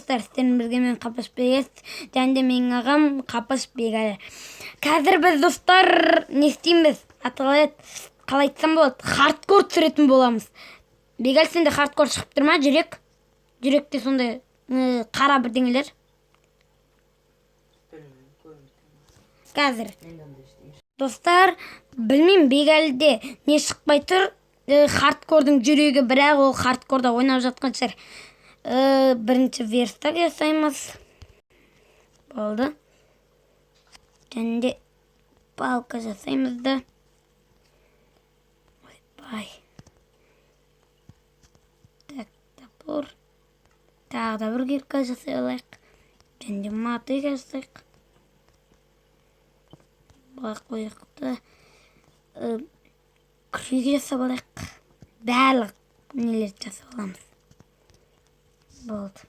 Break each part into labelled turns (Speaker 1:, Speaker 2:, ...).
Speaker 1: Достар, сіздермен бірге мен, Қапаш Бегес, және де менің ағам Қапаш Бегәлі. Қазір біз, достар, не істейміз? Аты қалай еді? Қалай айтсам болады? Хардкор түсіретін боламыз. Бегәлі, сенде хардкор шығып тұр ма, жүрек? Жүректе сондай қара бірдеңелер.
Speaker 2: Білмеймін, көрмедім.
Speaker 1: Қазір.
Speaker 2: Мен де ондай ештеңе.
Speaker 1: Достар, білмеймін, Бегәліде не шықпай тұр. Хардкордың жүрегі, бірақ ол хардкорда ойнап жатқан шығар. Бірінші верстак жасаймыз. Болды. Және де палка жасаймыз да. Ойбай. Так, топор. Тағы да бір кирка жасай алайық. Және де мотыга жасайық. Былай қояйық та. Күрек жасап алайық. Барлық нелерді жасап аламыз. Болды.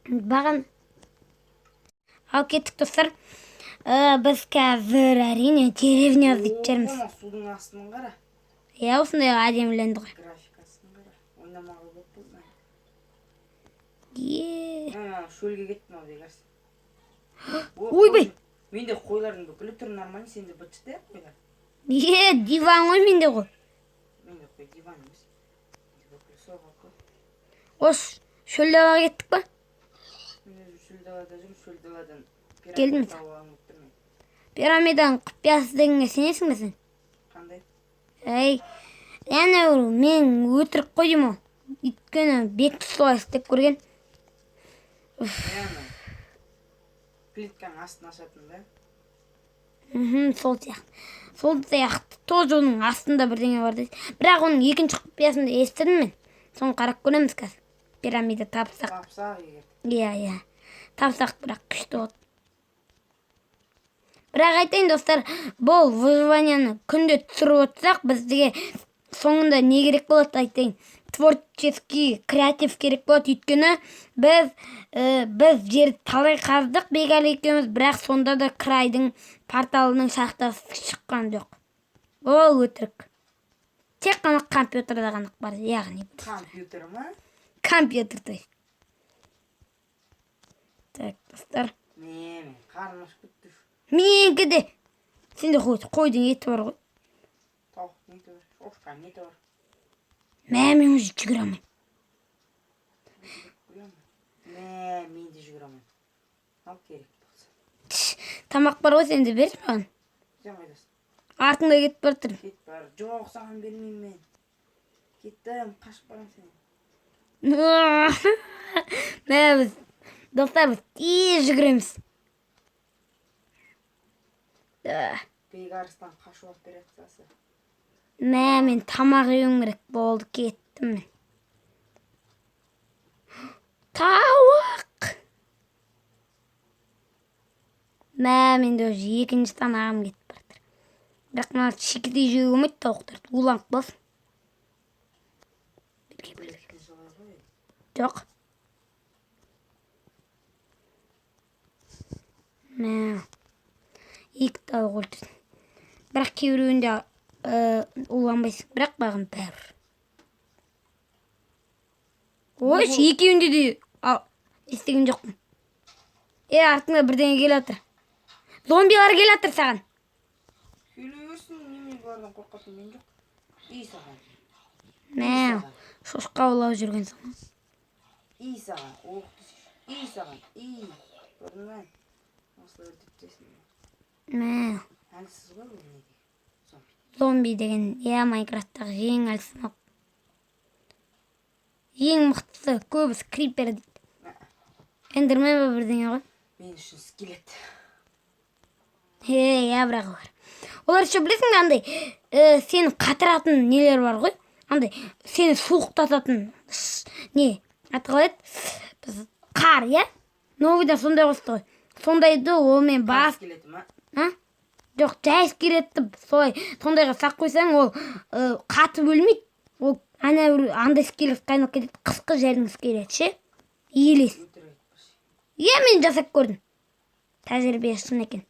Speaker 1: Баған. Ал кеттік, достар. Біз қазір, әрине, деревня іздейтін жерміз.
Speaker 2: О, судың астын қара.
Speaker 1: Иә, осындай әдеміленді ғой.
Speaker 2: Графикасын қара. Ойнамаға көп болды.
Speaker 1: Е.
Speaker 2: Мен шөлге кеттім ау, Бекарс.
Speaker 1: Ойбай!
Speaker 2: Менде қойлардың бүкілі түрі нормально, сенде быт-шыт, иә, қойлар.
Speaker 1: Е, диван ғой менде ғой.
Speaker 2: Менде қой диван емес. Менде бүкілі соға қой.
Speaker 1: Ош, шөл далаға кеттік па?
Speaker 2: Мен өзім шөл далада жүрмін, шөл даладан
Speaker 1: Келдім.
Speaker 2: пирамида тауып алғым келіп тұр мен.
Speaker 1: Пирамиданың құпиясы дегенге сенесің бе сен?
Speaker 2: Қандай?
Speaker 1: Әй, әне мен өтірік қой деймін ол. Өйткені бетті солай істеп көрген.
Speaker 2: Иә, ана плитканың астын ашатын да.
Speaker 1: Мхм, сол сияқты. Сол сияқты тоже оның астында бірдеңе бар дейді. Бірақ оның екінші құпиясын да естідім мен. Соны қарап көреміз қазір. Пирамида тапсақ.
Speaker 2: Тапсақ егер.
Speaker 1: Иә, иә. Тапсақ, бірақ күшті болады. Бірақ айтайын, достар, бұл выживанияны күнде түсіріп отырсақ, бізге соңында не керек болады, айтайын. Творческий креатив керек болады, өйткені біз жерді талай қаздық Бегәлі екеуміз, бірақ сонда да крайдың порталының шахтасы шыққан жоқ. Ол өтірік. Тек қана компьютерде ғана бар, яғни
Speaker 2: Компьютер ма?
Speaker 1: компьютер, то есть. Так, достар.
Speaker 2: Не, мен қарным ашып кетті.
Speaker 1: Менікі де. Сенде қойдың еті бар ғой.
Speaker 2: Тауықтың еті бар, шошқаның еті бар.
Speaker 1: Мә, мен уже жүгіре алмаймын.
Speaker 2: Жүгіріп қоямын. Мә, мен де жүгіре алмаймын. Ал керек болса.
Speaker 1: Тш, тамақ бар ғой сенде, берші маған.
Speaker 2: Сен қайдасың?
Speaker 1: Артыңда кетіп бара жатырмын.
Speaker 2: Кет бар. Жоқ, саған бермеймін мен. Кеттім, қашып барамын сенен.
Speaker 1: Мә, біз, достар, біз тез жүгіреміз. Да.
Speaker 2: Бекарыстан қашу операциясы.
Speaker 1: Мә, мен тамақ жеуім керек болды, кеттім мен. Тауық! Мә, менде уже екінші тамағым кетіп бара жатыр. Бірақ мына шикідей жеуге болмайды тауықтарды, уланып қаласың. Берге, берге.
Speaker 2: Жылай ғой.
Speaker 1: Жоқ. Мә, екі тауық өлтірдім. Бірақ кейбіреуінде уланбайсың, бірақ маған бәрібір. Ой, екеуінде де естіген жоқпын. Е, артыңда бірдеңе келе жатыр. Зомбилар келе жатыр саған.
Speaker 2: Келе берсін, немене, бұлардан қорқатын мен жоқ. И саған.
Speaker 1: Мә, шошқа аулап жүргенсің ғой.
Speaker 2: И саған, ох, и саған, и. Көрдің бе? Осылай өлтіріп тастайсың.
Speaker 1: Мә,
Speaker 2: Әлсіз ғой бұл не деген. Зомби.
Speaker 1: Зомби деген, иә, Майнкрафттағы ең әлсіз моб. Ең мықтысы көбісі крипер дейді. Эндермен ба, бірдеңе ғой.
Speaker 2: Мен үшін скелет.
Speaker 1: Е, иә, бірақ олар. Олар еще, білесің бе, андай сені қатыратын нелер бар ғой. Андай сені суықтататын не, аты қалай еді? Біз қар, иә? Новыйда сондай қосты ғой. Сондайды олмен бас
Speaker 2: Скелеті ма?
Speaker 1: А? Жоқ, жай скелетті солай сондайға сақ қойсаң, ол қатып өлмейді. Ол ана бір андай скелетке айналып кетеді, қысқы жердің скелеті ше. Елес.
Speaker 2: Өтірік айтпашы.
Speaker 1: Иә, мен жасап көрдім. Тәжірибе шын екен.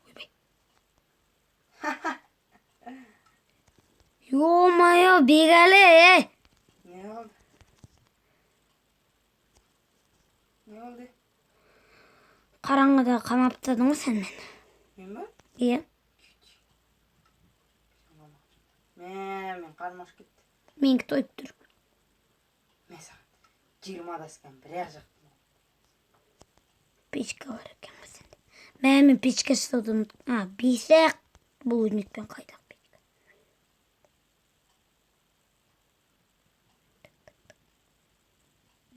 Speaker 1: Ойбай. Ё-моё, Бегәлі, ей!
Speaker 2: Не болды? Не болды?
Speaker 1: Қараңғыда қамап тастадың ғой сен мені.
Speaker 2: Мен ба?
Speaker 1: Иә.
Speaker 2: Мә, мен қарным ашып кетті.
Speaker 1: Менікі тойып тұр.
Speaker 2: Мә саған. 20 досканы бір-ақ жақтым.
Speaker 1: Печка бар екен ғой сенде. Мә, мен печка жасауды ұмыттым. А, бес-ақ булыжникпен қайдағы печка.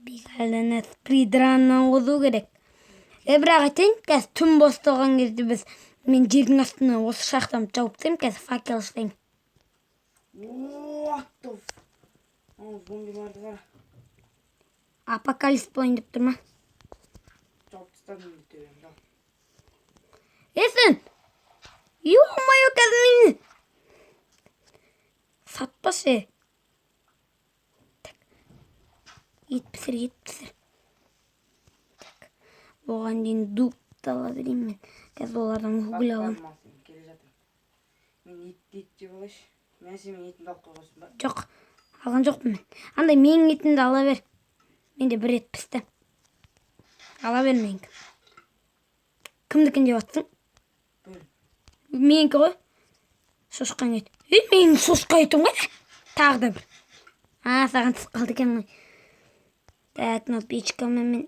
Speaker 1: Бегәліні спидраннан қозу керек. Е, бірақ айтайын, қазір түн басталған кезде біз мен жердің астына осы шахтамды жауып тастаймын, қазір факел жасаймын.
Speaker 2: What the f... Ана зомбиларды қара.
Speaker 1: Апокалипс болайын деп тұр ма?
Speaker 2: Жауып тастадым мен төбемді. Ал.
Speaker 1: Е, сен! Ё-моё, қазір мені сатпашы, е. Так. Ет пісір, ет пісір. Так. Оған дейін дубты ала берейін мен. Қазір олардан уголь аламын.
Speaker 2: Бақтарым ал сен, келе жатырмын. Мен етті ет жеп алайыншы. Мен сен менің етімді алып қойғансың ба?
Speaker 1: Жоқ, алған жоқпын мен. Андай менің етімді ала бер. Менде бір ет пісті. Ала бер менікі. Кімдікін жеп жатсың?
Speaker 2: Бөл.
Speaker 1: Менікі ғой. Шошқаның еті. Ей, менің шошқа етім қайда? Тағы да бір. А, саған түсіп қалды екен ғой. Так, мынау печкамен мен...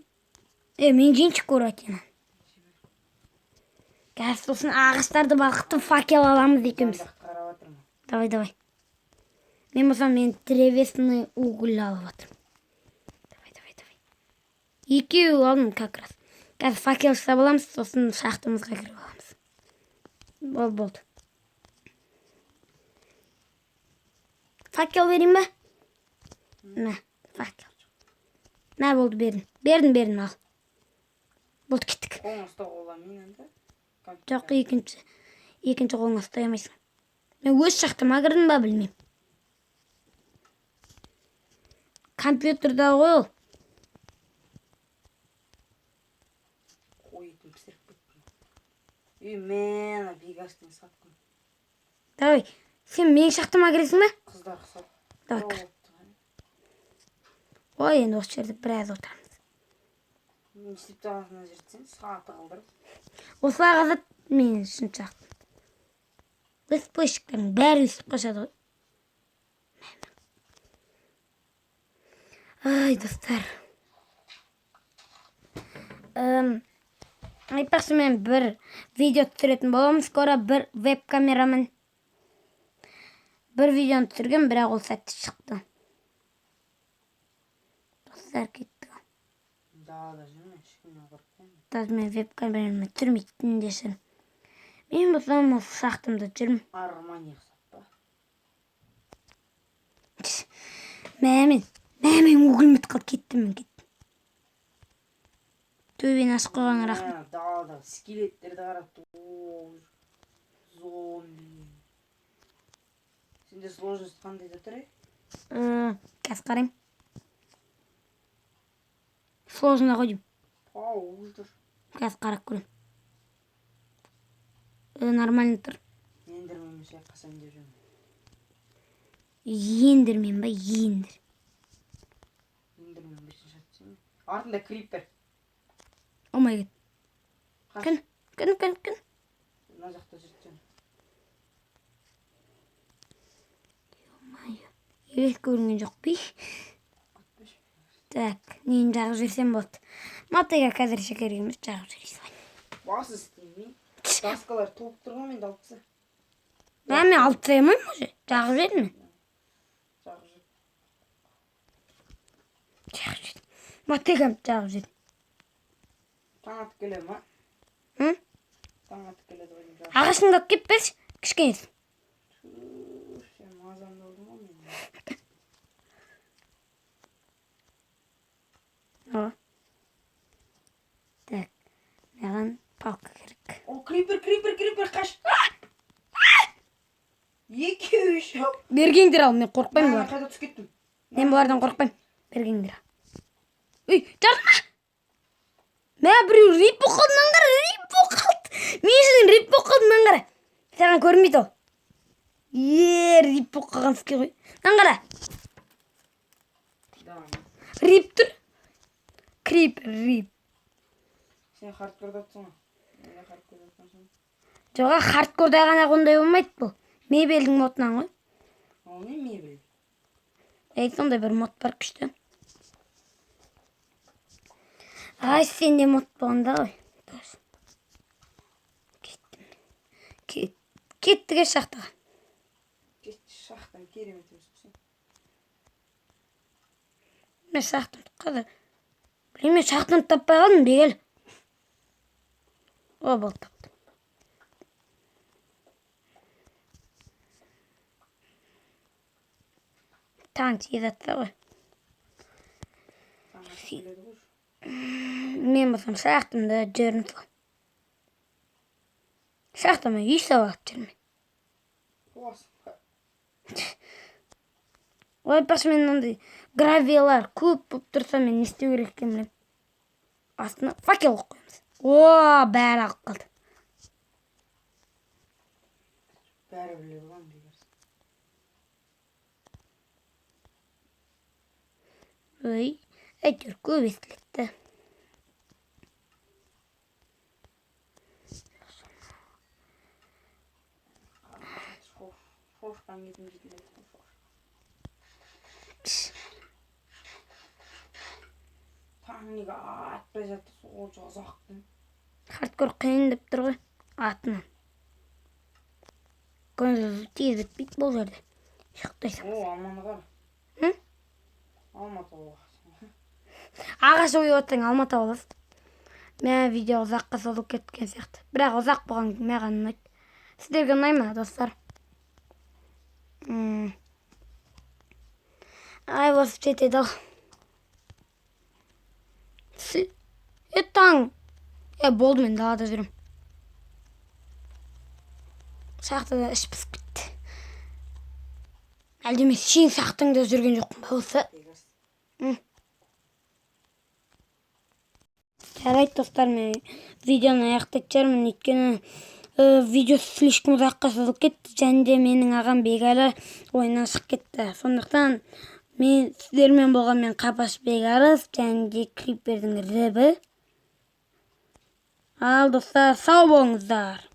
Speaker 1: Е, мен жейінші курятина. Қазір сосын ағаштарды балқытып факел аламыз екеуміз.
Speaker 2: Жан-жақты қарап жатырмын.
Speaker 1: Давай, давай. Мен болсам мен древесный уголь алып жатырмын. Давай, давай, давай. Екеуі алдым как раз. Қазір факел жасап аламыз, сосын шахтамызға кіріп аламыз. Болды, болды. Факел берейін ба? Мә, факел. Мә, болды, бердім. Бердім, бердім, ал. Болды, кеттік.
Speaker 2: Қолыңа ұстауға бола ма енді?
Speaker 1: Жоқ, екінші қолыңа ұстай алмайсың. Мен өз шахтама кірдім ба, білмеймін. Компьютерда ғой ол.
Speaker 2: Қой етін пісіріп кеттім. Үй, мә, ана бегаштың сатқын.
Speaker 1: Давай, сен менің шахтама кіресің ба?
Speaker 2: Қыздар ұқсап.
Speaker 1: Давай, кір. Ой, енді осы жерде біраз отырамыз.
Speaker 2: Не істеп тұрғансың мына жерде сен? Саты қылдырып.
Speaker 1: Осылай қазады мен шын шахтам. СПшіктердің бәрі өсіп қашады ғой. Ай, достар. Айтпақшы, мен бір видео түсіретін боламын скоро бір веб камерамен. Бір видеоны түсірген, бірақ ол сәтті шықты. Достар, кеттік.
Speaker 2: Далада жүрмін, ешкімнен қорықпаймын.
Speaker 1: Даже мен веб камерамен түсірмейтін де шығармын. Мен болсам осы шахтамда жүрмін.
Speaker 2: Армани ұқсап па?
Speaker 1: Мә, мен уголь бітіп қалды, кеттім мен, кеттім. Төбені ашып қойғанға рахмет.
Speaker 2: Мә, даладағы скелеттерді қарап, о, зомби. Сенде сложность қандай да тұр, е?
Speaker 1: Қазір қараймын. Сложно ғой деймін.
Speaker 2: Пауз тұр.
Speaker 1: Қазір қарап көремін. Нормально тұр.
Speaker 2: Ендермен ше қашан деп жүрмін.
Speaker 1: Ендермен ба, ендер.
Speaker 2: Ендермен бесінші атсың. Артында крипер.
Speaker 1: Oh my God.
Speaker 2: Қаш.
Speaker 1: Кін, кін, кін, кін.
Speaker 2: Мына жақта жүрсең.
Speaker 1: Ё-моё. Елес көрінген жоқ пи.
Speaker 2: Атпашы.
Speaker 1: Так, нені жағып жіберсем болды. Мотыга қазірше керек емес, жағып жібере салайын.
Speaker 2: Басы істемей. Доскалар толып тұр ғой, менде алып таста.
Speaker 1: Мә, мен алып тастай алмаймын уже. Жағып жібердім мен.
Speaker 2: Жағып жүр.
Speaker 1: Жағып жібердім. Мотыгамды жағып жібердім.
Speaker 2: Таң атып келе ма?
Speaker 1: М?
Speaker 2: Таң атып келеді ғой деймін. Жағып.
Speaker 1: Ағашыңды алып келіп берші. Кішкенесін.
Speaker 2: Түу, сен мазамды алдың ғой менің.
Speaker 1: О. Так. Маған палка керек.
Speaker 2: О, крипер, крипер, крипер, қаш. Екеуі үшеу.
Speaker 1: Бергеңдер ал, мен қорықпаймын
Speaker 2: Мен
Speaker 1: бұлардан.
Speaker 2: қайда түсіп кеттім?
Speaker 1: Мен бұлардан қорықпаймын. Бергеңдер ал. Үй, жарма! Мә, біреу рип болып қалды, мынаны қара, рип болып қалды. Мен үшін рип болып қалды, мынаны қара. Саған көрінбейді ол. Е, рип болып қалған іске ғой. Мынаны қара.
Speaker 2: Да.
Speaker 1: Рип тұр. Крипер, рип.
Speaker 2: Сен хардкорда атсың ғой. Мен хардкорда атқан соң.
Speaker 1: Жоға, хардкорда ғана ондай болмайды бұл. Мебельдің модынан ғой.
Speaker 2: Ол не мебель?
Speaker 1: Ей, сондай бір мод бар күшті. Ай, сенде мод болғанда ғой. Дос. Кеттім. Кеттік е шахтаға.
Speaker 2: Кет шахтан, керемет емес пе сен?
Speaker 1: Мен шахтаны қазір. Білмеймін, мен шахтаны таппай қалдым, бегел. О, болды, таптым. Таң тез атса ғой.
Speaker 2: Таң атып келеді ғой.
Speaker 1: Мен болсам шахтамда жүрмін сол. Шахтама үй салып алып жүрмін.
Speaker 2: Қуасың.
Speaker 1: Ой, айтпақшы, мен мынандай гравиялар көп болып тұрса, мен не істеу керек екенін білемін. Астына факел қойып қоямыз. О, бәрі ағып қалды.
Speaker 2: Бәрі біледі ғой бекерсің.
Speaker 1: Ой, әйтеуір көп естіледі да.
Speaker 2: Шошқан кетім жетіледі. Таң неге атпай жатыр сонша ұзақтың?
Speaker 1: Хардкор қиын деп тұр ғой атынан. Күн тез бітпейді бұл жерде. Ұйықтайсың.
Speaker 2: О, алманы қара.
Speaker 1: Hı?
Speaker 2: Алма тауып.
Speaker 1: Ағаш ойып отырсаң, алма тауып аласың. Мә, видео ұзаққа созылып кеткен сияқты. Бірақ ұзақ болған маған ұнайды. Сіздерге ұнай ма, достар? Ай, басып жетеді ау. Е, таң. Е, болды, мен далада жүрмін. Шахтада іш пысып кетті. Әлде мен сенің шахтаңда жүрген жоқпын ба осы?
Speaker 2: Бекерсің.
Speaker 1: Жарайды, достар, мен видеоны аяқтайтын шығармын, өйткені видео слишком ұзаққа созылып кетті және де менің ағам Бегәрі ойыннан шығып кетті. Сондықтан мен сіздермен болған мен, Қапаш Бекарыс, және де Крипердің рібі. Ал, достар, сау болыңыздар.